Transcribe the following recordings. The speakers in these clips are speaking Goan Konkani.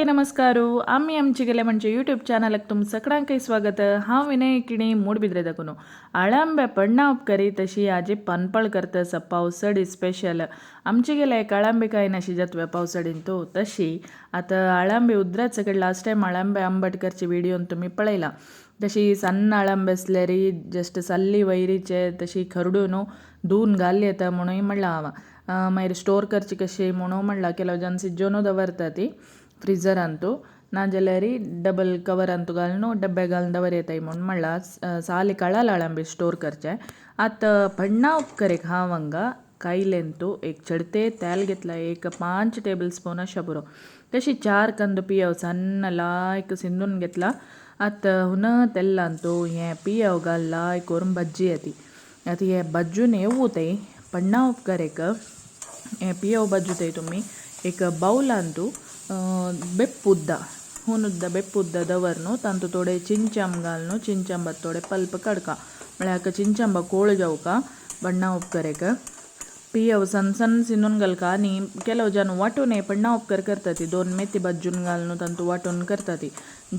नमस्कार. आमी आमचे गेले म्हणजे यूट्यूब चॅनलाक तुम सगळ्यांकय स्वागत. हांव विनय किणी मूडबिद्रे दाखून आळंबे पण्णा उपकरी तशी आजी पनपळ करता पावसडी स्पेशल. आमचे गेले एक आळंबे काय नाशी जातवे पावसडीन तो तशी आतां आळंबे उद्रात सगळे. लास्ट टायम आळंबे आंबट करचे व्हिडिओन तुमी पळयला. तशी सन्न आळंबे आसल्यारी जस्ट सल्ली वैरीचे तशी खरडून धुवन घाल येता म्हणून म्हणलां हांव. मागीर स्टोर करची कशी म्हणून म्हणलां. ಕೆಲವು ಜನ ಸಿಜ್ಜೋನು ದವರ್ತಾತಿ फ्रिजरांतू, नाजाल्यार डबल कवरांतू घालून डब्बे घालून दवर येताय म्हूण म्हणलां. साली कळाल अळंबी स्टोर करचे. आतां पण्णा उपकरेक हांव हांगा कायलेंतू एक चडते तेल घेतला, एक 5 टेबल स्पून अशें पुरो. तशी 4 कंद पियव सन्न लायक सिंदून घेतला. आतां हुन तेल्लांतू हें पियव घाल लायक करून भज्जी येती. आतां हें भज्जून येवू तें पण्णा उपकरेक हें पियव भज्जू तुमी एक बावलांतू ಬೆಪ್ಪುದ್ದ ಹೂನುದ್ದ ಬೆಪ್ಪುದ್ದ ದವರ್ನು ತಾಂತು ತೋಡೆ ಚಿಂಚಮ್ घालನು ಚಿಂಚಂಬ ತೋಡೆ ಪಲ್ಪ್ ಕಡ್ಕ म्हळ्यार चिंचंबा कोळ जावका बण्णा उपकरेक. पियव सन्न सन्न सिंदून घालका. आनी ಕೆಲವು ಜನ वांटून पण्णा उपकर करता ती 2 मेथी भाजून घालून तांतू वांटून करता ती.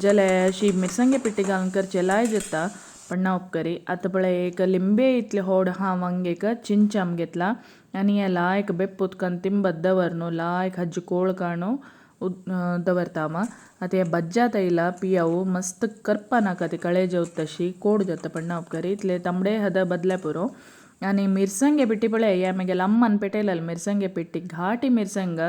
जाल्यार अशी मिरसांगे पिट्टी घालून करचे लाय जाता पण्णा उपकरी. आतां पळय एक लिंबे इतले होड हांव हांगा एक चिंचाम घेतला आनी हे लायक बेप्प उदकान तिंबत दवर न्हू लायक हज्ज कोळ काडून दवरता हांव. आतां हे भज्जात येयला पियाव मस्त करपा नाका ती कळे जेवता तशी कोड जाता पण्णा उपकरी इतले तांबडे हद बदले पुरो. आनी मिरसांगे पिट्टी पळय ह्या मागीर अम्मान पेटयलेले मिरसांगे पिट्टी घाटी मिरसांग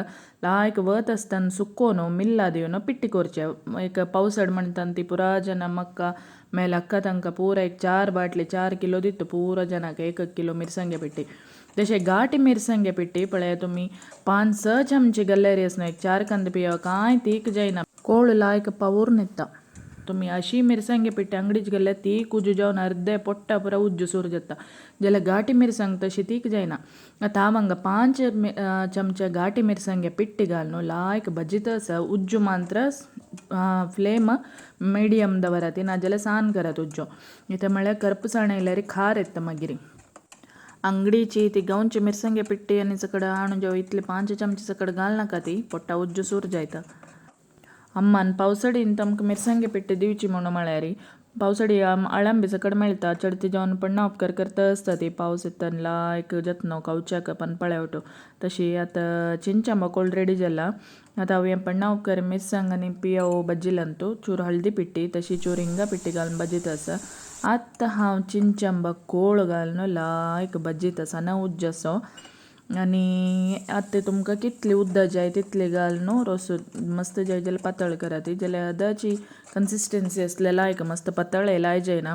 लायक वत आसतना सुकोवन मिल्ला दिवन पिट्टी करचे. एक पावसाळ म्हणटा ती पुरा जना मक्का मेल अक्का तांकां पुरा एक 4 बाटली 4 किलो दिता पुरा जनाक 1 1 किलो मिरसांगे पिट्टी. तशें घाटी मिरसांगे पिट्टी पळय तुमी 5-6 चमचे गल्लेरी आसना एक 4 कंद पियो कांय तीक जायना कोळ लायक पावूर न्हिदता. तुमी अशी मिरसांगे पिट्टी अंगडीच गेल्यार तीक उजू जावन अर्दे पोट्टा पुरा उज्जू सुरू जाता. जाल्यार घाटी मिरसांग तशी तीक जायना. आतां हांव हांगा 5 चमचे घाटी मिरसांगे पिट्टी घालून लायक भजीत आसा. उज्जू मात्र फ्लेम मिडियम दवरात नाजाल्यार सान करात उज्जो. इतें म्हळ्यार करपसाण येयल्यार खार येता मागीर. अंगडीची ती गांवची मिरसांगे पिट्टी आनी सकड हाणून जेव इतले 5 चमचे सकड घालनाका ती पोट्टा उज्जू सूर जायता. अम्मान पावसडीन तुमकां मिरसांगे पिट्टी दिवची म्हणून म्हळ्यार पावसाडी अळंबी सकड मेळटा चडती जेवण पण्णा उपकार करता आसता ती पावस येता लायक जाता खावच्याक पनपळ्या वटो. तशी आतां चिंचांबा कोळ रेडी जाला. आतां हांव हें पण्णा उपकार मिरसांग आनी पियाव भज्जिलांतू चूर हळदी पिट्टी तशी चूर हिंगा पिट्टी घालून भजीत आसा. आतां हांव चिंचांबा कोळ घालून लायक भजीत आसा ना उज्ज असो. आनी आतां तुमकां कितली उदक जाय तितली घाल न्हू रोस मस्त जाय जाल्यार पातळ करात जाल्यार अदाची कन्सिस्टन्सी आसल्यार लायक मस्त पातळ लाय जायना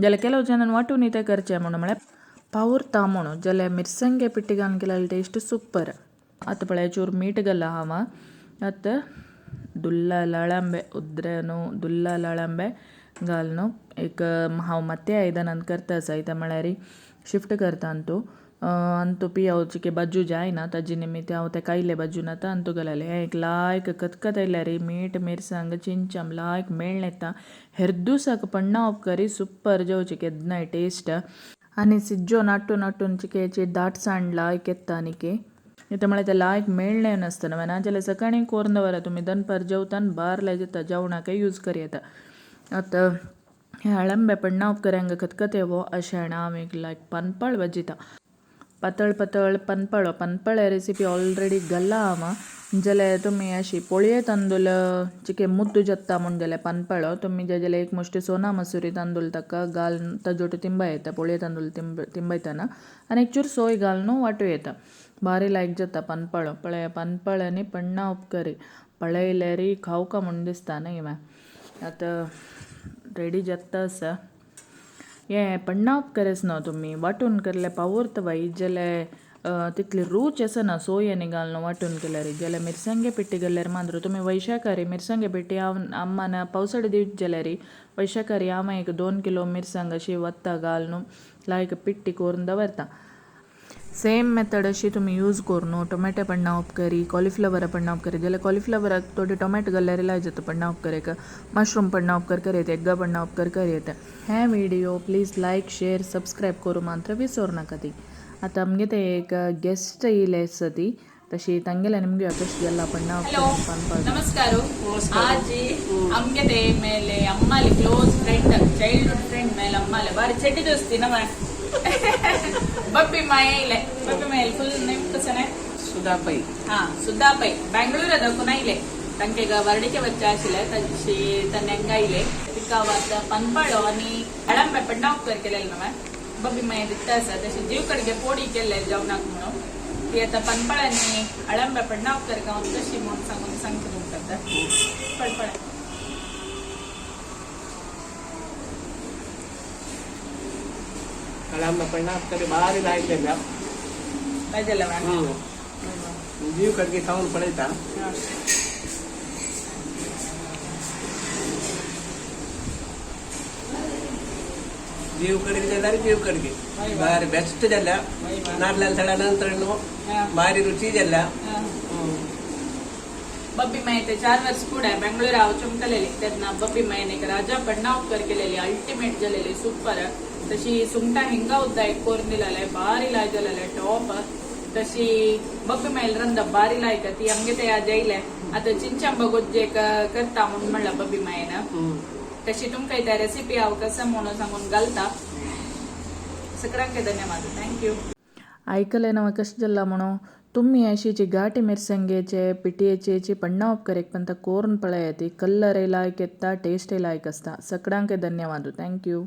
जाल्यार ಕೆಲವು ಜನ वांटून तें करचें म्हणून म्हळ्यार पावरता म्हणून. जाल्यार मिरसांगे पिट्टी घालून केल्यार टेस्ट सुपर. आतां पळय चूर मीठ घाला हांव. आतां दुल्ला अळंबे उद्रेनु दुल्ला अळंबे घालून एक हांव मात्या आयदनान करता आसा. इतें म्हळ्यार शिफ्ट करता अंतू अंतू पियाव चिके बाजू जायना ताजे निमित्त हांव ते कायले बाजून आतां अंतू घालले. हें एक लायक कतकत येयल्यार मीठ मिरसांग चिंचम लायक मेळ्ळें येता. हेरदुसाक पण्णा उपकरी सुपर जेवचे केन्नाय टेस्ट. आनी सिज्जो नाटून नाटून चिकेची दाटसाण लायक येता आनीकी इतें म्हळ्यार तें लायक मेळ्ळें नासतना नाजाल्यार सकाळीं कोरून दवरा तुमी दनपार जेवतान बार लाय जाता जेवणाकय यूज कर येता. आतां हें अळंबे पण्णा उपकरी हांगा खतखतें वो अशें हांव एक लायक पनपळ भजिता. पातळ पातळ पनपळो पनपळ रेसिपी ऑलरेडी घाला हांव. जाल्यार तुमी अशी पोळये तांदूळ चिके मुद्दू जाता म्हूण जाल्यार पनपळो तुमी जाय जाल्यार एक मुश्टी सोना मसुरी तांदूळ ताका घालून ताजोटी तिंबा येता पोळये तांदूळ तिंबयतना आनी एक चूर सोय घालून वांटू येता. बारी लायक जाता पनपळो. पळय पनपळ आनी पण्णा उपकरी पळयल्यार खावका म्हूण दिसता न्हय मागीर. आतां रेडी जाता आसा. हें पण्णा उपकरीच न्हू तुमी वांटून केल्लें पावोरता बाई जाल्यार तितली रूच आसना सोय आनी घालून वांटून केल्यार. जाल्यार मिरसांगे पिट्टी घाल्यार मात्र तुमी वैशाखारी मिरसांगे पिट्टी हांव अम्मान पावसाळी दिवची जाल्यार वैशाखारी हांव एक 2 किलो मिरसांग अशी वत्ता घालून लायक पिट्टी करून दवरता. सेम मेथड अशी तुमी यूज करून टोमॅटो पण्णा उपकरी कॉलिफ्लवर पण्णा उपकरी जाल्यार कॉलिफ्लवराक थोडे टोमॅटो घाल्यार लाय जाता पण्णा उपकरेक मशरूम पण्णा उपकर कर येता एग्गा पण्णा उपकर कर येता. हे video please like share subscribe करूं मात्र विसर नाका ती. आतां आमगे ते एक गेस्ट येयले आसा ती तशी तांगेले निमगे कशें गेला पण्णा ಹಲೋ ಪನ್ಪಾಳ. ನಮಸ್ಕಾರ. ಆಜಿ ಅಮ್ಗೆದೆ ಮೇಲೆ ಅಮ್ಮಲೆ ಕ್ಲೋಸ್ ಫ್ರೆಂಡ್, ಚೈಲ್ಡ್ಹುಡ್ ಫ್ರೆಂಡ್ ಮೇಲೆ ಅಮ್ಮಲೆ ಬಾರಿ ಚೆಡ್ಡಿ ದೋಸ್ತಿ ನಮ್ಮ ಬಪ್ಪಿ ಮಾಯೆ. ಬಪ್ಪಿ ಮಾಯೆ ಫುಲ್ ನೇಮ್ ಕಸನೆ? ಸುಧಾ ಪೈ. ಹಾ, ಸುಧಾ ಪೈ. ಬೆಂಗಳೂರದ ಕುನೈಲೆ ತಂಕೆಗ ವರ್ಡಿಕೆ ವಚ್ಚಾಶಿಲೆ ತಜ್ಜಿ ತನ್ನ ಎಂಗಾಯಿಲೆ ತಿಕ್ಕಾವಾದ ಪನ್ಪಾಳು आणि ಅಳಂಬೆ ಪಣ್ಣಾವ್ केलेलं नव्हे बबी माय दित्ता आसा. तशी जीव कडगे पोडी केल्ले जेवणाक म्हणून ती आता पनपाळ आनी अळंबे पडनाव करका कशी म्हणून सांगून सांगता तुमकां आतां. पळपळ. ಕಳಂಬ ಪಣ್ಣ ಆಗ್ತದೆ, ಭಾರಿ ಲಾಯ್ತಿಲ್ಲ. ಬೇಜಲ್ಲ. ಹ್ಮ್, ಜೀವ ಕಡ್ಗೆ ಸೌಂಡ್ ಪಡೈತಾ. ಜೀವ ಕಡ್ಗೆ ಜಲ್ಲಾರಿ, ಜೀವ ಕಡ್ಗೆ ಭಾರಿ ಬೆಸ್ಟ್ ಜಲ್ಲ. ನಾರ್ಲಲ್ ಸಡ ನಂತರ ಭಾರಿ ರುಚಿ ಜಲ್ಲ. बब्बी माय ते 4 वर्ष पुढे बेंगळूर हांव चुमकलेली तेन्ना बब्बी मायन एक राजा पडनावकर केलेली, अल्टिमेट जालेली, सुपर. तशी सुंगटा हिंगा उद्दा एक कोरून दिलेले, भारी लाय जालेले, टॉप. तशी बब्बी मायल रंद भारी लायता. ती आमगे ते आज येयले. आतां चिंचांबा गोज्जे करता म्हणून म्हणला बब्बी मायन. तशी तुमकां त्या रेसिपी हांव कसं म्हणून सांगून घालता. सगळ्यांक धन्यवाद, thank you. आयकलें नव्हे कशें जाल्लां म्हणून? तुमी अशीची घाटी मिरसांगेचे पिठयेचे पण्णा उपकरेक पण कोरून पळयात. कलर लायक येता, टेस्ट लायक आसता. सगळ्यांक धन्यवाद, thank you.